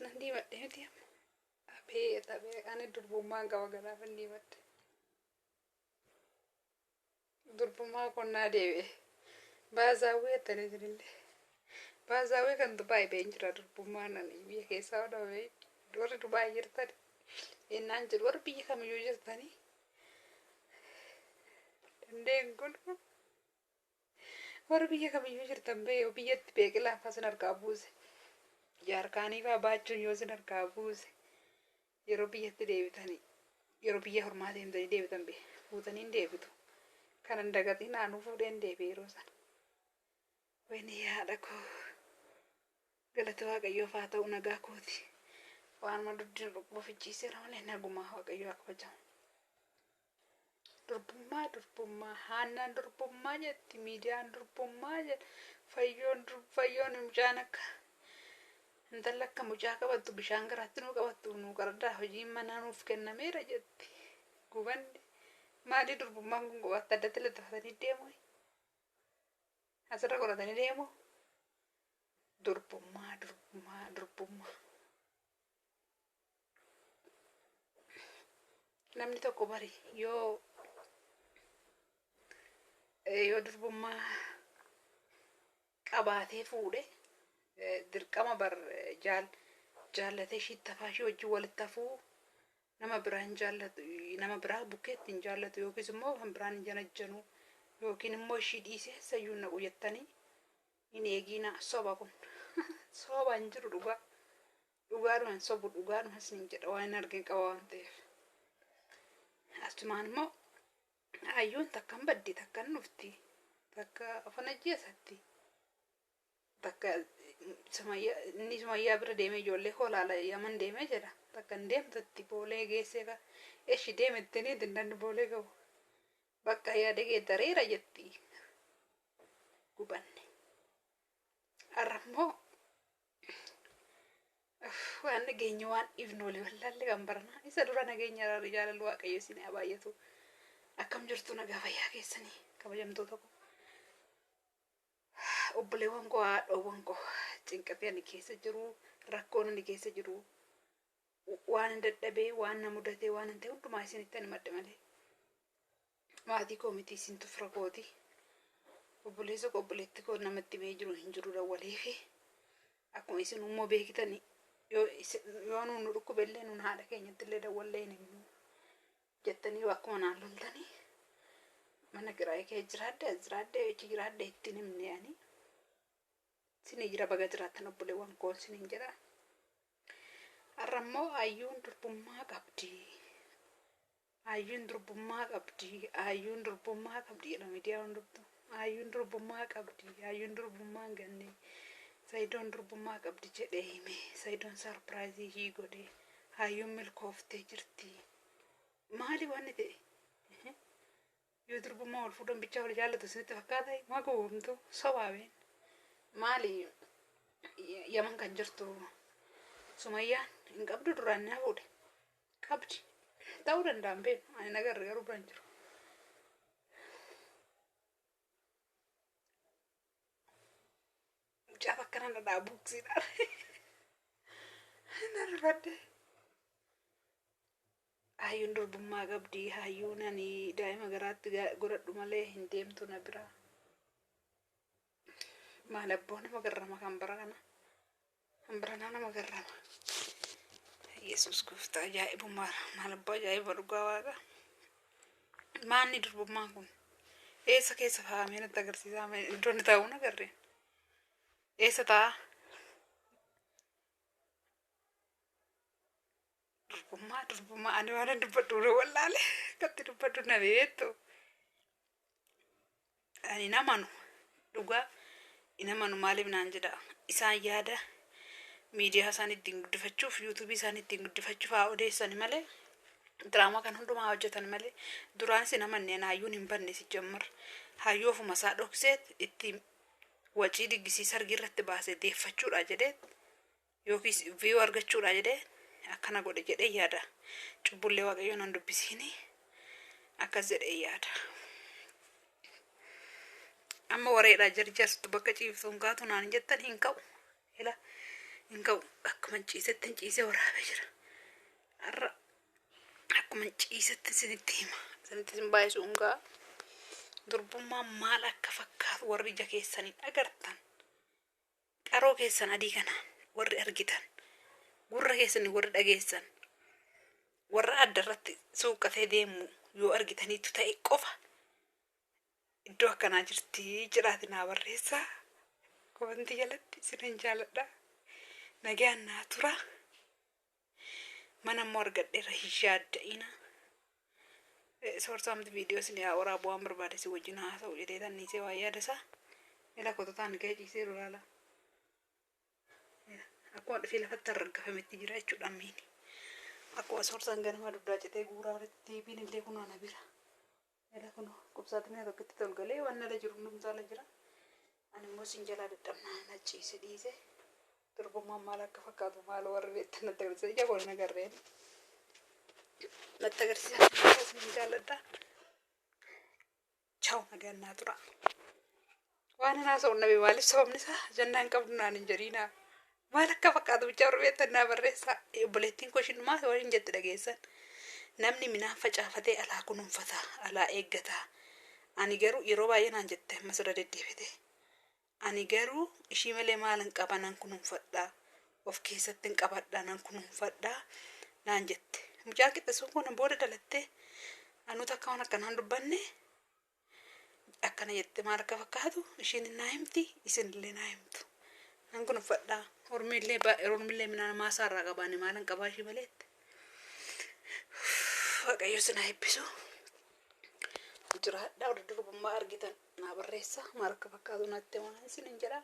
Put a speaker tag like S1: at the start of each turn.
S1: Nan diimadhe miti amma. Abeet abeet ani durbummaan qaba ganaaf hin diimadhe. Durbummaa konnaa deebi'e. Baazaawwee jettanii isinillee. Baazaawwee kan Dubaay ba'een jira durbummaan ani biyya keessaa hodhame. Warri Dubaay jirtan ennaan jedhu warri biyya kamiyyuu jirtanii dandeen kun warri biyya kamiyyuu jirtan ba'e yoo biyyatti beeqilaa faa sin harkaa buuse. Jaarkaanii faa baachuun yoo sin harkaa buuse. Yeroo biyyatti deebitanii yeroo biyya hormaa deemtanii deebitan bee fuutanii hin deebitu. Kana hin dagatiin aanuu fuudheen deebi'e yeroo sana. Wayni haadha koo galata waaqayyoof haa ta'u nagaa kooti. Waanuma dugdi nu dhukkuba fichiiseera malee nagumaa waaqayyoo haa kabajamu. Durbummaa durbummaa haannaan durbummaa jetti miidiyaan durbummaa jedha fayyoon fayyoon mucaan akka intala akka mucaa qabattu bishaan garaatti nuu qabattu nuu qardaa hojiin manaa nuuf kennameera jetti gubanne maalii durbummaan kun qubaatti addatti laxafatanii deemu asirra godhatanii deemu durbummaa durbummaa durbummaa. Namni tokko bari yoo yoo durbummaa qabaatee fuudhe dirqama bar jaal jaallatee ishiitti hafaa ishii wajjin walitti hafuu nama biraa hin jaallatu nama biraa bukkeetti hin jaallatu yookiis immoo kan biraan hin janajjanu yookiin immoo ishii dhiisee sayyuu naqu jettanii hin eegiinaa soba kun soba hin jiru dhugaa dhugaadhuma hin sobu dhugaadhuma isin jedha waan hin argin qaba waan ta'eef asumaan immoo hayyuun takka hin baddi takka hin dhufti takka afan ajjeesatti takka sumayyaa inni sumayyaa bira deemee ijoollee koo laala yaman deemee jedha takka hin deemtutti boolee geessee ka eshi deemettanii dindanni boolee gahu bakka yaada geeddareera jetti gubanne. Har'a immoo waan nageenya waan dhiifnu walii wallaalle kan baranaa isa dura nageenya araarri jaalalli waaqayyo isin haa baay'atu. Akkam jirtu nagaa fayyaa keessanii kabajamtoota koo. Obboleewwan koo haadhoowwan koo cinqatee ani keessa jiru rakkoon ani keessa jiru waan hin dadhabee waan na mudatee waan hin ta'e hundumaa isinitti ani madde malee maatii koo miti isintu fira kooti obboleessa koo obboleetti koo namatti himee jiru hin jiru dawwalee fi akkuma isin immoo beektani yoo yoo nuun nu dhukkube illee nuun haadha keenyatti illee dawwallee hin himnu jettanii akkuma naan loltanii mana kiraayii kee jiraadde as jiraadde achi jiraadde ittiin himne ani Isinii jira baga jiraattan obboleewwan koo isiniin jedha. Har'a immoo ayyuun durbummaa qabdi. Ayyuun durbummaa qabdi. Ayyuun durbummaa qabdi jedha miidiyaa hundumtuu. Ayyuun durbummaa qabdi. Ayyuun durbummaa hin ganne. Sayidoon durbummaa qabdi jedhee hime. Sayidoon sarpiraayizii ishii godhe. Ayyuun milkooftee jirti. Maali wanni ta'e? Yoo durbummaa wal fuudhan bichaa wal jaallatu isinitti fakkaata maa gowwoomtu sobaa been maali yaman kan jirtu sumayyaan hin qabdu duraan na fuudhe qabdi ta'uu danda'an beenu ani nagarre garuu biran jiru. Mucaa akkana dhadhaa buuksiidhaan na rifadhe. Hayyuun durbummaa qabdi. Hayyuun ani daa'ima garaatti godhadhu malee hin deemtu na bira. Maal abboo nama garrama kan bara kana. Kan baranaa nama garrama. Yesuus gooftaa ajaa'ibummaa maal abboo ajaa'iba dhugaa waaqa. Maanni durbummaan kun eessa keessa kaa'amee natti agarsiisaa iddoo inni taa'u hin agarreen. Eessa taa'a? Durbummaa durbummaa ani waan dubbadhu na wallaale akkatti dubbadhu na beektu. Ani hin amanu dhugaa hin amanu maaliif naan jedha isaan yaada miidiyaa isaan ittiin guddifachuuf yuutuubii isaan ittiin guddifachuuf haa odeessani malee diraamaa kan hundumaa hojjetan malee duraanis hin amanne hayyuun hin banne si jammar hayyuu ofuma isaa dhoksee itti wacii diggisii sargii irratti baasee deeffachuudha jedhee yookiis view argachuudha jedhee akkana godhe jedhee yaada. Cubbullee waaqayyoon nan dubbisiini akkas jedhee yaada. Amma wareedha jarjartu bakka ciiftu hin kaatu naan jettan hin ka'u. Ila Hin ka'u akkuma ciisetti hin ciisee waraabee jira. Har'a akkuma ciisetti isinitti hima. Isinitti isin baay'isu hin ga'a. Durbummaan maal akka fakkaatu warri ija keessaniin agartan. Qaroo keessan adii kanaan warri argitan. Gurra keessanii warri dhageessan. Warra adda irratti suuqqatee deemu yoo argitaniitu ta'e qofa iddoo akkanaa jirti jedhaati naa barreessaa. Komentii jalatti isinin jaaladha. Nagaan naa tura. Mana immoo argadheera hin yaadda'ina. Soorsaamti viidiyoo isin yaa waraabuu waan barbaade si wajjin haasa'u jedhee tanniisee waa yaada isaa. Ila kototaan ga'ee ciisee laala. Akkuma dhufee lafatti arraggafametti jira jechuudha ammiini. Akkuma soorsaan ganama dugdaa citee guuraa walitti deebiin illee kunoo na bira. Ila kunoo qubsaaxinii tokkotti tolgalee waan ala jiru hundumtuu ala jira. Ani immoo sin jalaa dadhabnaan na ciise dhiise. Durbummaan maal akka fakkaatu maal warri beektan natti agarsiisa. Ija koo hin agarreen. Natti agarsiisa. Isin jaalladha. Chaw nagaan naa tura. Waan hin haasa'u nabi maaliif sababni isaa jannaan qabdu naan hin jedhiinaa. Maal akka fakkaatu bichaa warri beektan naa barreessaa. Obboleettiin koo ishiin dhumaa waan hin jette dhageessan. Namni midhaan facaafatee alaa kunuunfata, alaa eeggata. Ani garuu yeroo baay'ee naan jette ammas irra deddeebite. Ani garuu ishii malee maalan qaba nan kunuunfadha. Of keessatti hin qabadha nan kunuunfadha naan jette. Mucaan qixxisuun kun booda dhalattee anuu takka waan akkanaan dubbanne akkana jette maal akka fakkaatu ishiin naa himti isinillee naa himtu. Nan kunuunfadha. Ormiillee ormiillee minaan maasaa irraa qabaane maalan qabaa ishii malee jette. Waaqayyo isin haa eebbisu. Jiraadhaa warri durbummaa argitan naa barreessa maal akka fakkaatu natti himaa isinin jedha.